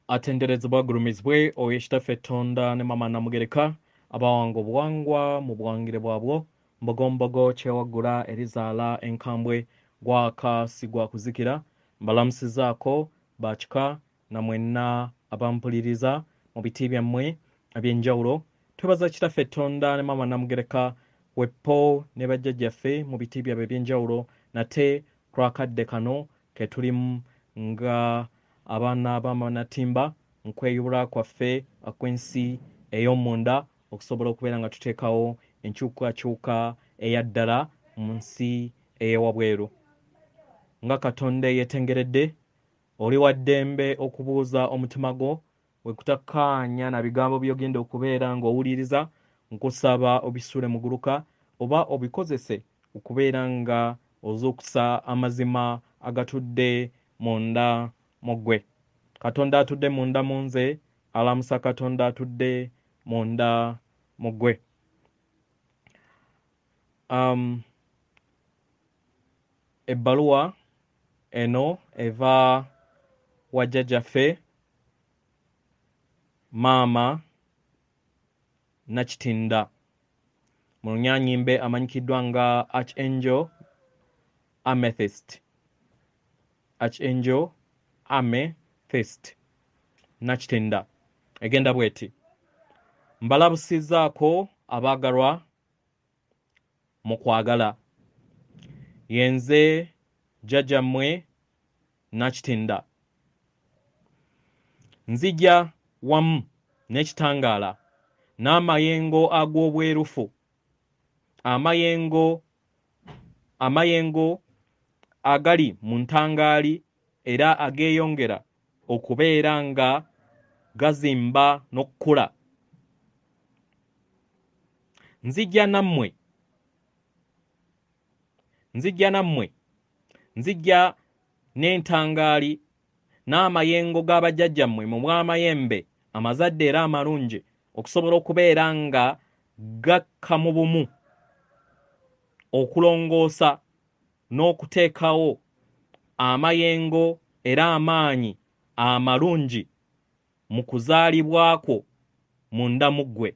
Atenderezebwa agulumizibwe oyo Kitaffe Tonda ne Maama Namugereka abawanga obuwangwa mu buwangire bwabwo mbogombogo kyewaggula erizaala enkambwe gwaka si gwa kuzikira. Mbalamusizaako bakika na mwenna abampuliriza mu biti byammwe eby'enjawulo. Twebaza Kitaffe Tonda ne Maama Namugereka weppo ne bajjajjaffe mu biti byabwe eby'enjawulo nate kulwakadde kano ke tulimu nga abaana ba Maama Natimba mu kweyubula kwaffe okw'ensi ey'omunda okusobola okubeera nga tuteekawo enkyukakyuka eya ddala mu nsi ey'ewabweru. Nga Katonda eyeetengeredde, oli wa ddembe okubuuza omutima gwo we kutakkaanya na bigambo by'ogenda okubeera ng'owuliriza, nkusaba obisuule muguluka oba obikozese okubeera nga ozuukusa amazima agatudde munda mu ggwe. Katonda atudde munda mu nze alamusa Katonda atudde munda mu ggwe. Ebbaluwa eno eva wa jjajjaffe Maama Nakitinda mu Lunyanyimbe amanyikiddwa nga Archangel Amethyst. Archangel Amethyst Nakitinda egenda bw'eti: mbalabusizaako abaagalwa mu kwagala, yenze jjajjammwe Nakitinda. Nzija wamu n'ekitangaala n'amayengo ag'obwerufu, amayengo agali mu ntangaali era ageeyongera okubeera nga gazimba n'okukula. Nzija nammwe, nzija n'entangaali n'amayengo g'abajjajjammwe mu bw'amayembe amazadde era amalungi okusobola okubeera nga gakka mu bumu okulongoosa n'okuteekawo amayengo era amaanyi amalungi mu kuzaalibwa kwo munda mu ggwe.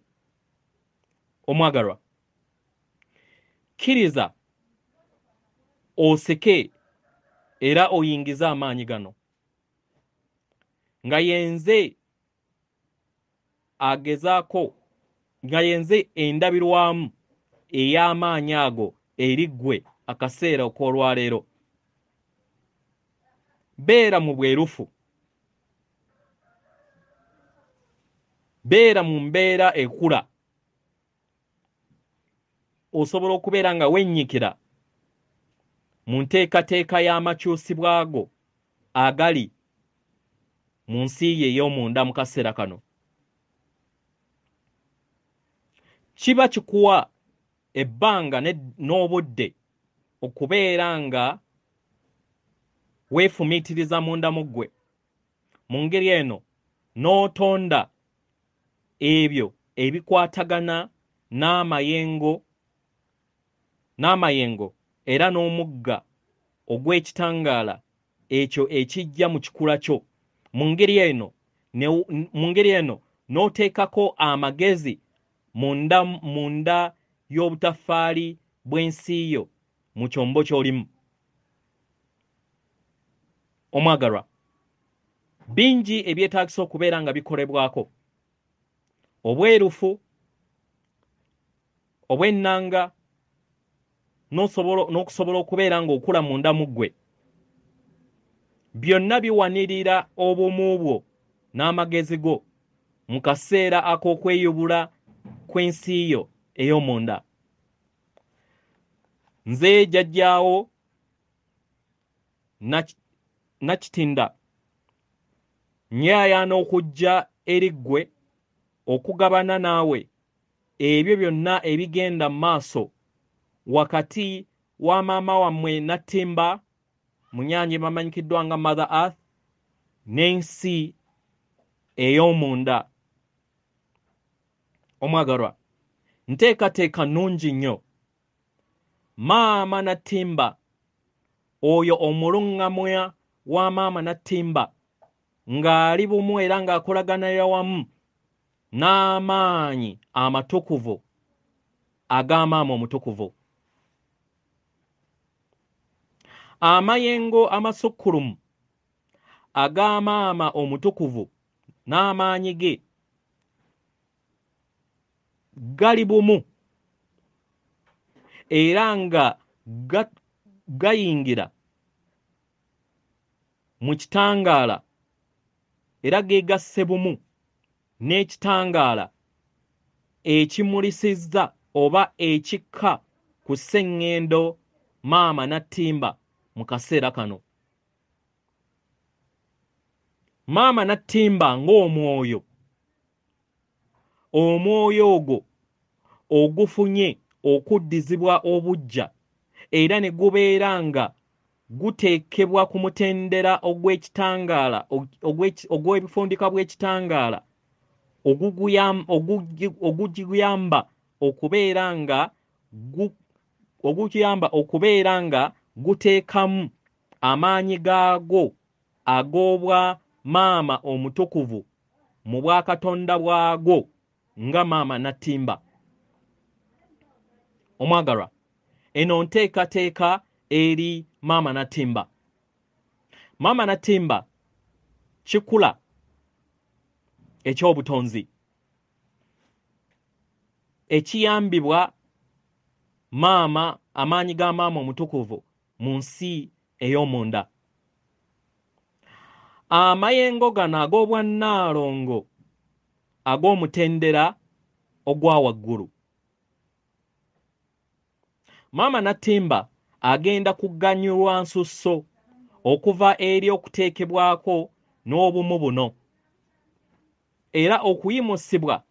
Omwagalwa, kkiriza oseke era oyingize amaanyi gano nga yenze agezaako, nga yenze endabirwamu ey'amaanyi ago eri ggwe akaseera ok'olwaleero. Beera mu bwerufu, beera mu mbeera ekula, osobola okubeera nga wennyikira mu nteekateeka y'amakyusibwa go agali mu nsi ye ey'omunda mu kaseera kano. Kiba kikuwa ebbanga n'obudde okubeera nga weefumiitiriza munda mu ggwe. Mu ngeri eno n'otonda ebyo ebikwatagana n'amayengo era n'omugga ogw'ekitangaala ekyo ekijja mu kikula kyo. Mu ngeri eno n'oteekako amagezi munda y'obutaffaali bw'ensi yo mu kyombo ky'olimu. Omwagalwa, bingi ebyetaagisa okubeera nga bikolebwako. Obwerufu, obw'ennanga, n'okusobola okubeera ng'okula munda mu ggwe, byonna biwanirira obumu bwo n'amagezi go mu kaseera ak'okweyubula kw'ensi yo ey'omunda. Nze jjajjaawo Nakitinda nyaayaana okujja eri ggwe okugabana naawe ebyo byonna ebigenda mu maaso wakati wa maama wammwe Natimba Munyanje bamanyikiddwa nga Mother Earth n'ensi ey'omunda. Omwagalwa, nteekateeka nnungi nnyo. Maama Natimba oyo omuluŋŋamya wa Maama Natimba ng'ali bumu era ng'akolaganira wamu n'amaanyi amatukuvu ag'amaama omutukuvu. Amayengo amasukkulumu ag'amaama omutukuvu n'amaanyi ge gali bumu era nga gayingira mu kitangaala era geegasse bumu n'ekitangaala ekimulisizza oba ekikka ku sseŋŋendo Maama Nattimba mu kaseera kano. Maama Nattimba ng'omwoyo, omwoyo ogwo ogufunye okuddizibwa obuggya era ne gubeera nga guteekebwa ku mutendera ogw'ekitangaala, ogw'ebifundika bw'ekitangaala ogugiyamba okubeera nga ogugiyamba okubeera nga guteekamu amaanyi gaagwo ag'obwa maama omutukuvu mu bwakatonda bwagwo nga Maama Nattimba. Omwagalwa, eno nteekateeka eri Maama Nattimba. Maama Nattimba kikula eky'obutonzi ekiyambibwa maama, amaanyi ga maama omutukuvu mu nsi ey'omunda. Amayengo gano ag'obwannaalongo ag'omutendera ogwa waggulu, Maama Nattimba agenda kuganyulwa nsusso okuva eri okuteekebwako n'obumu buno era okuyimusibwa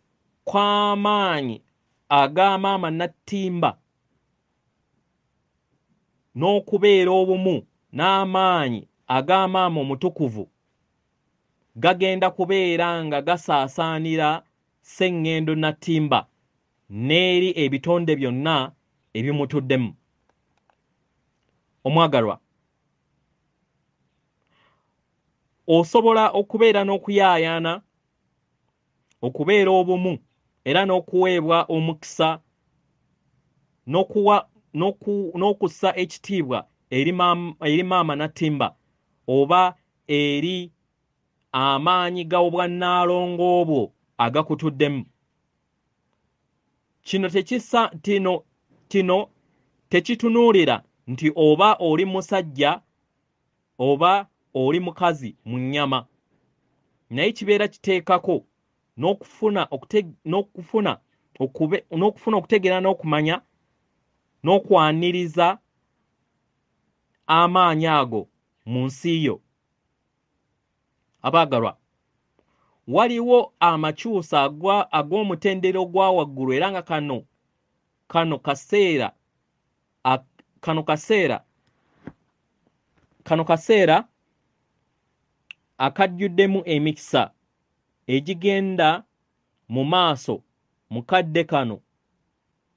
kw'amaanyi aga Maama Nattimba n'okubeera obumu n'amaanyi aga Maama Omutukuvu gagenda kubeera nga gasaasaanira Sseŋŋendo Nattimba n'eri ebitonde byonna ebimutuddemu. Omwagalwa, osobola okubeera n'okuyaayaana, okubeera obumu era n'okuweebwa omukisa n'okussa ekitiibwa eri Maama Nattimba oba eri amaanyi ga obwannaalongo bwo agakutuddemu. Kino tekisa tino kino tekitunuulira nti oba oli musajja oba oli mukazi mu nnyama, naye kibeera kiteekako n'okufuna n'okufuna n'okufuna okutegeera n'okumanya n'okwaniriza amaanyi ago mu nsi yo. Abaagalwa, waliwo amakyusa ag'omutendera ogwa waggulu era nga kano kano kaseera kano kaseera kano kaseera akajjuddemu emikisa egigenda mu maaso mu kadde kano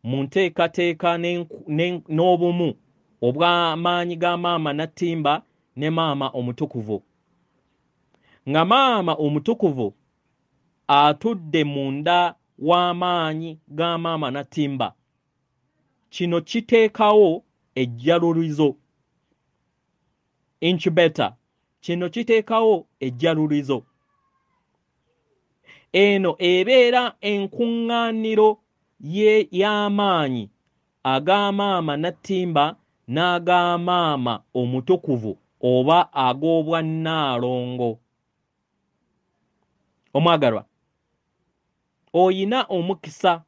mu nteekateeka n'obumu obw'amaanyi ga Maama Nattimba ne Maama Omutukuvu. Nga Maama Omutukuvu atudde munda w'amaanyi ga Maama Nattimba, kino kiteekawo ejjalulizo, incubator. Kino kiteekawo ejjalulizo. Eno ebeera enkuŋŋaaniro y'amaanyi aga Maama Nattimba n'aga Maama Omutukuvu oba ag'obwannaalongo. Omwagalwa, oyina omukisa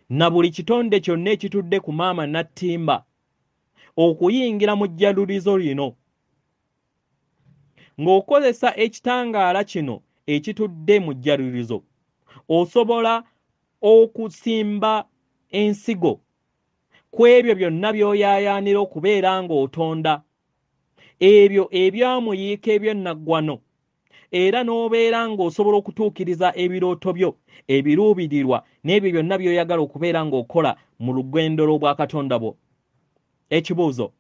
na buli kitonde kyonna ekitudde ku Maama Nattimba okuyingira mu jjalulizo lino ng'okozesa ekitangaala kino ekitudde mu jjalulizo. Osobola okusimba ensigo ku ebyo byonna by'oyaayaanira okubeera ng'otonda, ebyo ebyamuyiika ebyennaggwano, era n'obeera ng'osobola okutuukiriza ebirooto byo, ebiruubirirwa n'ebyo byonna by'oyagala okubeera ng'okola mu lugendo lw'obwakatonda bwo. Ekibuuzo: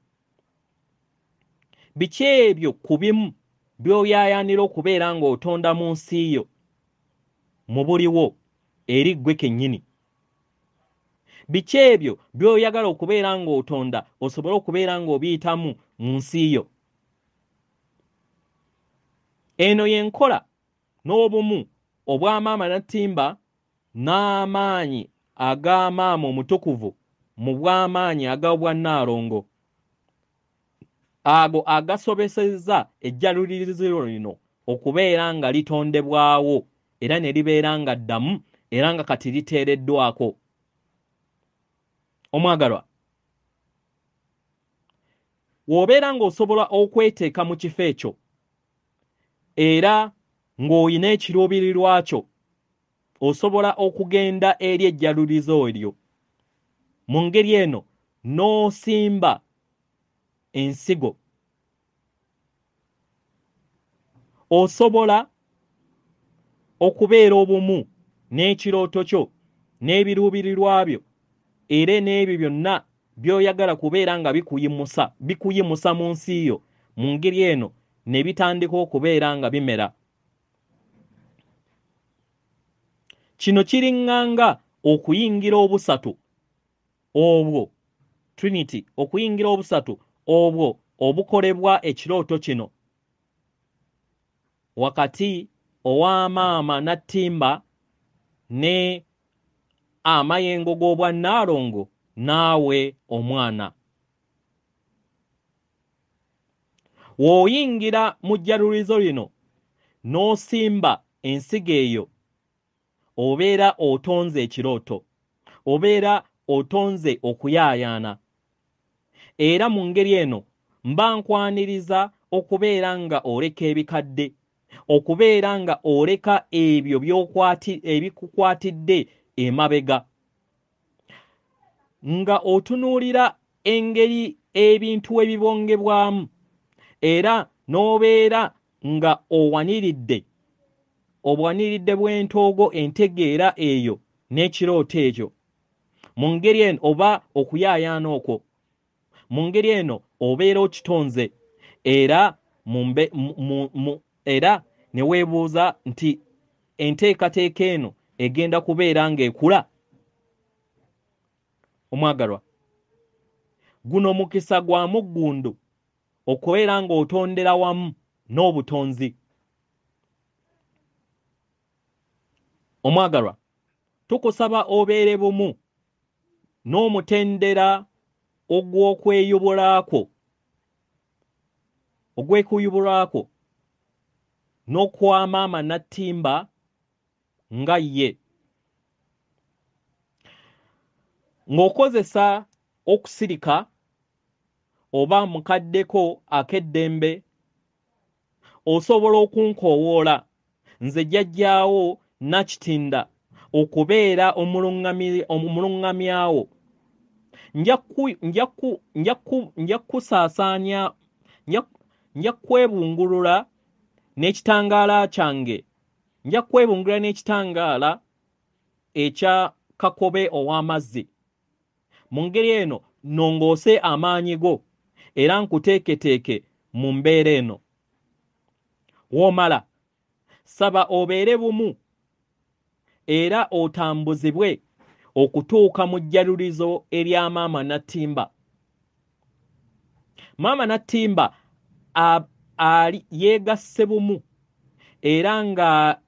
Biki ebyo ku bimu by'oyaayaanira okubeera ng'otonda mu nsi yo mu buliwo eri ggwe kennyini? Biki ebyo by'oyagala okubeera ng'otonda osobole okubeera ng'obiyitamu mu nsi yo? Eno y'enkola n'obumu obwa Maama Nattimba n'amaanyi aga Maama Omutukuvu mu bw'amaanyi ag'Obwannaalongo, ago agasobosezza ejjalulirizo lino okubeera nga litondebwawo era ne libeera nga ddamu era nga kati liteereddwako. Omwagalwa, w'obeera ng'osobola okweteeka mu kifo ekyo era ng'olina ekiruubirirwa kyo, osobola okugenda eri ejjalulizo eryo. Mu ngeri eno n'osimba ensigo. Osobola okubeera obumu n'ekirooto kyo n'ebiruubirirwa byo era n'ebyo byonna by'oyagala kubeera nga bikuyimusa mu nsi yo. Mu ngeri eno ne bitandika okubeera nga bimera. Kino kiriŋŋanga okuyingira obusatu obwo, Trinity, okuyingira obusatu obwo obukolebwa ekirooto kino wakati owa Maama Nattimba ne amayengo g'Obwannaalongo naawe omwana. W'oyingira mu jjalulizo lino n'osimba ensigo eyo, obeera otonze ekirooto, obeera otonze okuyaayaana. Era mu ngeri eno mba nkwaniriza okubeera nga oleka ebikadde, okubeera nga oleka ebyo ebikukwatidde emabega, nga otunuulira engeri ebintu ebibongebwamu, era n'obeera nga owaniridde obuwaniridde bw'entoogo entegeera eyo n'ekirooto ekyo. Mu ngeri eno oba okuyaayaana okwo, mu ngeri eno obeera okitonze, era era ne weebuuza nti enteekateeka eno egenda kubeera ng'ekula. Omwagalwa, guno mukisa gwa muggundu okubeera ng'otondera wamu n'obutonzi. Omwagalwa, tukusaba obeere bumu n'omutendera ogw'okweyubulako n'okwa Maama Nattimba nga ye, ng'okozesa okusirika oba mukaddeko ak'eddembe. Osobola okunkoowoola nze jjajjaawo Nakitinda okubeera omuluŋŋamyawo. Nja kwebungulula n'ekitangaala kyange, nja kwebungulula n'ekitangaala ekya Kakobe ow'amazzi. Mu ngeri eno nnongoose amaanyi go era nkuteeketeeke mu mbeera eno. W'omala, saba obeere bumu era otambuzibwe okutuuka mu jjalulizo erya Maama Nattimba. Maama Nattimba ali yeegasse bumu era nga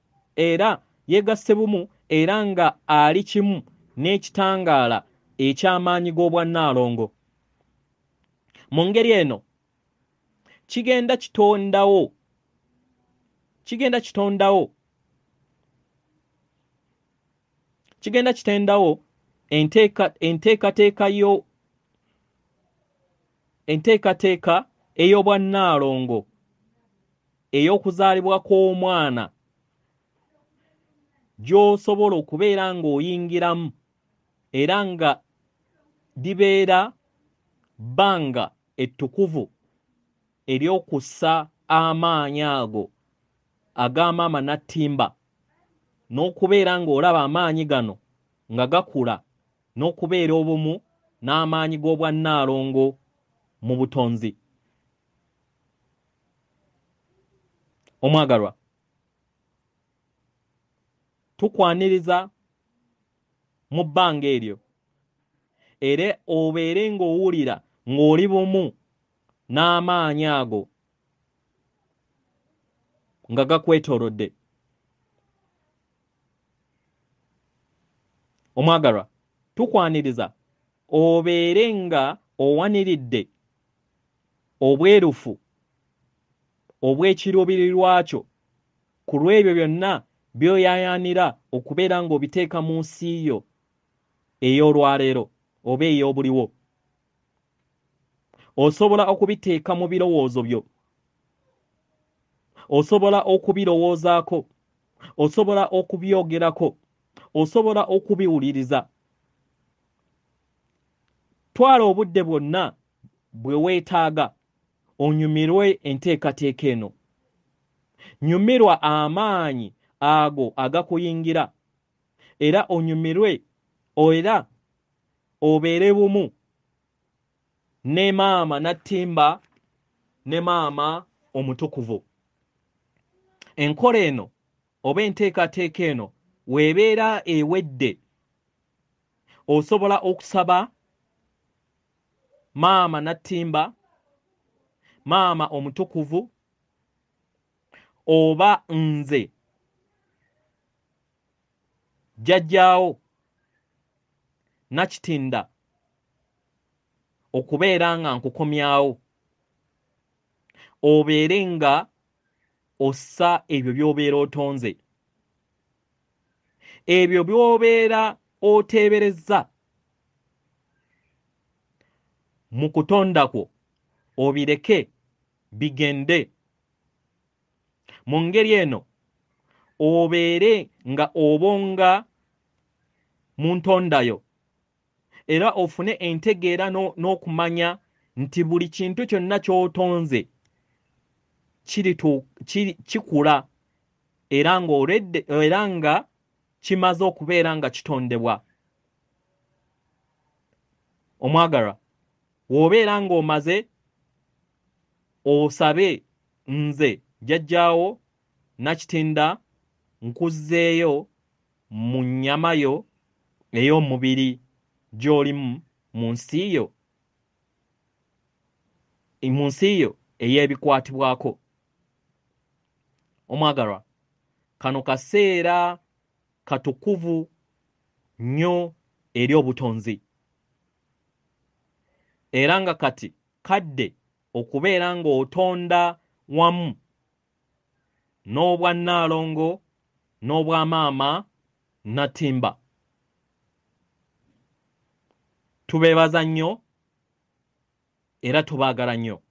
yeegasse bumu era nga ali kimu n'ekitangaala eky'amaanyi g'Obwannaalongo. Mu ngeri eno kigenda kitondawo enteekateeka ey'Obwannaalongo ey'okuzaalibwa kw'omwana gy'osobola okubeera ng'oyingiramu, era nga libeera bbanga ettukuvu ery'okussa amaanyi ago aga Maama Nattimba n'okubeera ng'olaba amaanyi gano nga gakula n'okubeera obumu n'amaanyi g'Obwannaalongo mu butonzi. Omwagalwa, tukwaniriza mu bbanga eryo, era obeere ng'owulira ng'oli bumu n'amaanyi ago nga gakwetoolodde. Omwagalwa, tukwaniriza obeere nga owaniridde obwerufu obw'ekiruubirirwa kyo ku lw'ebyo byonna by'oyaayaanira okubeera ng'obiteeka mu nsi yo ey'olwaleero oba ey'obuliwo. Osobola okubiteeka mu birowoozo byo, osobola okubirowoozaako, osobola okubyogerako, osobola okubiwuliriza. Twala obudde bwonna bwe weetaaga onyumirwe enteekateeka eno. Nyumirwa amaanyi ago agakuyingira, era onyumirwe era obeere bumu ne maama Nattimba ne maama omutukuvu. Enkola eno oba enteekateeka eno weebeera ewedde, osobola okusaba maama Nattimba, maama omutukuvu, oba nze jjajjaawo Nakitinda okubeera nga nkukomyawo, obeere nga ossa ebyo by'obeera otonze, ebyo by'obeera oteeberezza mu kutonda kwo, obireke bigende. Mu ngeri eno obeere nga obonga mu ntonda yo, era ofune entegeera n'okumanya nti buli kintu kyonna ky'otonze kikula era ng'oledde, era nga kimaze okubeera nga kitondebwa. Omwagalwa, w'obeera ng'omaze osabe nze jjajjaawo Nakitinda nkuzzeeyo mu nnyama yo ey'omubiri gy'olimu mu nsi yo, mu nsi yo ey'ebikwatibwako. Omwagalwa, kano kaseera katukuvu nnyo eri obutonzi, era nga kati kadde okubeera ng'otonda wamu n'obwannaalongo n'obwamaama Nattimba. Tubeebaza nnyo era tubaagala nnyo.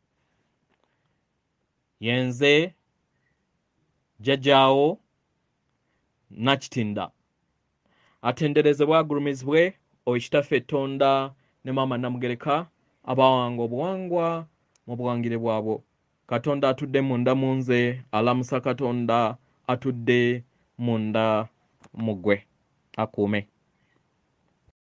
Yenze jjajjaawo Nakitinda. Atenderezebwe agulumizibwe oyo Kitaffe Ttonda ne Maama Namugereka abawanga obuwangwa mu buwangire bwabwo. Katonda atudde munda mu nze alamusa Katonda atudde munda mu ggwe. Akuume.